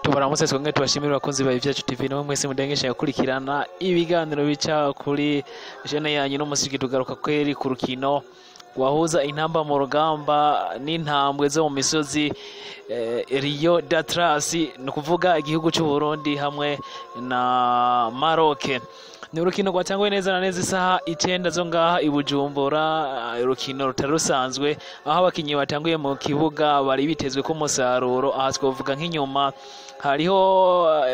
Tubaramutse twongere tubashimire abakunzi ba Ivyacu TV namwe mwese mudengesha gukurikirana ibiganiro bica kuri chaîne yanyu. No musiki tugaruka kweri ku rukino rwahuza intamba mu rugamba n'intambwe zo mu misozi Lions d'Atlas, ni ukuvuga igihugu cy'u Burundi hamwe na Maroc. Ni urukino rwatanguye neza na neza isaha 9 zo ngaha i Bujumbura, urukino rutari rusanzwe aho abakinyi batanguye mu kibuga bari bitezwe ko umusaruro. Aha twavuga nk'inyuma hariho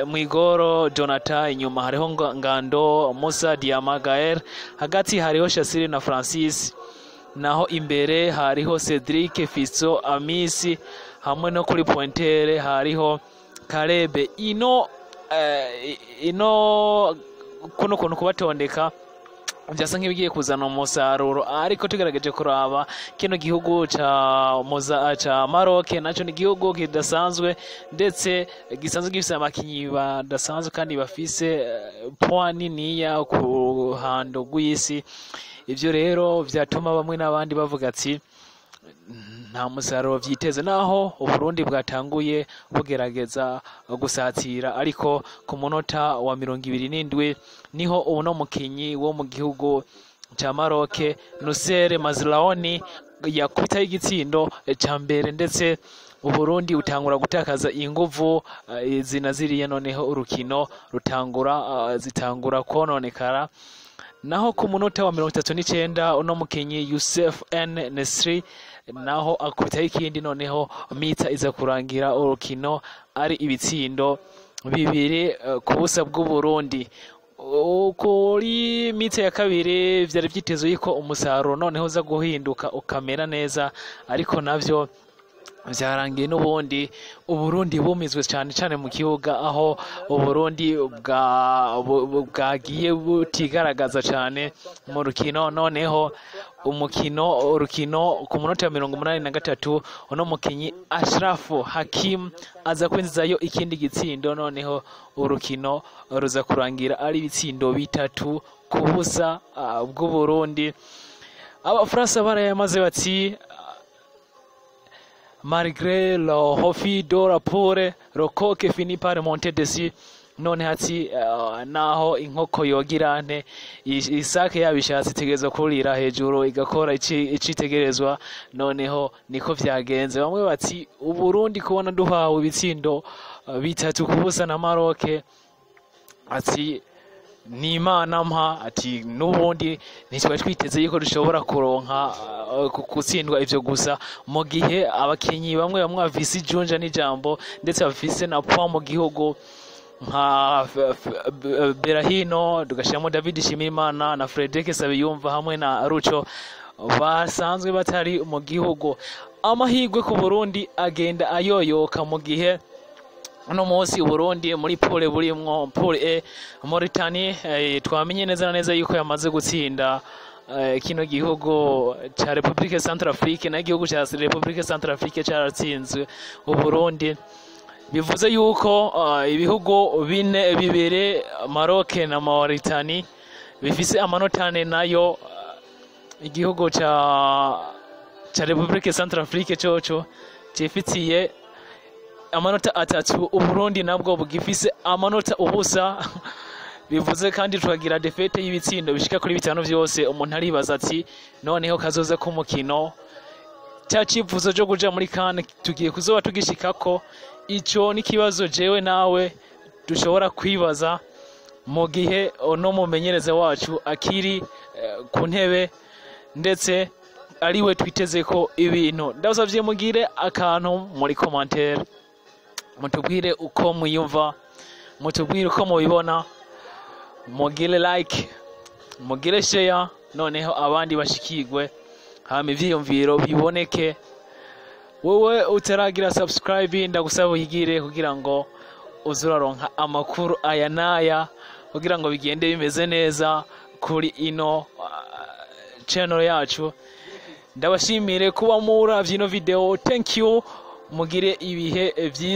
Mwigoro Jonathan, inyuma hariho Ngando Musa Diama Gael, hagati hariho Shasiri na Francis, naho imbere hariho Cedric Fiso Amisi, hamwe no kuri pointere hariho Karebe. Ino kuno kuntu kubatondeka byasa nk'ibigiye kuzana umusaruro, ariko tugerageje kuraba kino gihugu ca Maroc naco ni igihugu kidasanzwe, ndetse gisanzwe gifise abakinyi badasanzwe kandi bafise poids niniya ku ruhando rw'isi. Ivyo rero vyatuma bamwe n'abandi bavuga ati nta musaruro vyiteze, naho Uburundi bwatanguye bugerageza gusatira, ariko ku munota wa 27 niho uno mukinyi wo mu gihugu ca Maroc Noussair Mazraoui yakubitaho igitsindo ca mbere, ndetse Uburundi butangura gutakaza inguvu izi na ziriya, noneho urukino rutangura zitangura kononekara. Naho ku munota wa 39 uno mukinyi Youssef En Nesri naho akubitaho ikindi, noneho mi-temps iza kurangira urukino ari ibitsindo 2 ku busa bw'Uburundi. Kuri mi-temps ya kabiri vyari vyitezwe yuko umusaruro noneho uza guhinduka ukamera neza, ariko navyo vyarangiye n'ubundi Uburundi bumizwe cyane cyane mu kibuga, aho Uburundi bwagiye butigaragaza cyane mu rukino. Noneho umukino urukino ku munota wa 83 uno mukinyi Ashrafu Hakim aza kwinjizayo ikindi gitsindo, noneho urukino ruza kurangira ari ibitsindo 3 ku busa bw'Uburundi. Abafaransa barayamaze bati: "Malgré le refus de la poule, le coq finit par monter dessus." None hati naho inkoko yogira nte, isake yabishatse itegerezwa kurira hejuru igakora icitegerezwa. Noneho niko vyagenze. Bamwe bati Uburundi kubona duhawe ibitsindo 3 ku busa na Maroc, ati ni Imana mpa, ati n'ubundi ntitwari twiteze yuko dushobora kuronka gutsindwa ivyo gusa, mu gihe abakinyi bamwe bamwe bafise ijunja n'ijambo, ndetse bafise na poids mu gihugu nka Berahino, tugashyiramo David Shimimana na Frederic Sabiyumva hamwe na Ruco, basanzwe batari mu gihugu. Amahirwe ku Burundi agenda ayoyoka mu gihe uno munsi Uburundi muri poule burimwo, poule E, Mauritanie twamenye neza na neza yuko yamaze gutsinda kino gihugu ca Republique Centrafrique, na igihugu ca Republique Centrafrique caratsinzwe Uburundi. Bivuze yuko ibihugu bine bibiri, Maroc na Mauritanie, bifise amanota ane, nayo igihugu ca Republique Centrafrique coco cifitiye amanota 3, Uburundi nabwo bugifise amanota 0. Bivuze kandi tukagira défaite y'ibitsindo bishika kuri 5 vyose. Umuntu aribaza ati noneho kazoza k'umukino, cya cyifuzo cyo kuja muri CAN tugiye kuzoba tugishikako? Ico ni kibazo jewe nawe dushobora kwibaza mu gihe uno mumenyereza wacu akiri ku ntebe, ndetse ariwe twiteze ko ibintu. Ndabasavye mugire akantu muri commentaire, mutubwire uko mwiyumva, mutubwire uko mubibona, mugire like, mugire share, noneho abandi bashikirwe, hama ivyiyumviro biboneke. Wowe utaragira subscribe, ndagusaba uyigire kugira ngo uze uraronka amakuru aya n'aya, kugira ngo bigende bimeze neza kuri ino channel yacu. Ndabashimire kuba muravye ino video. Thank you, mugire ibihe vyiza.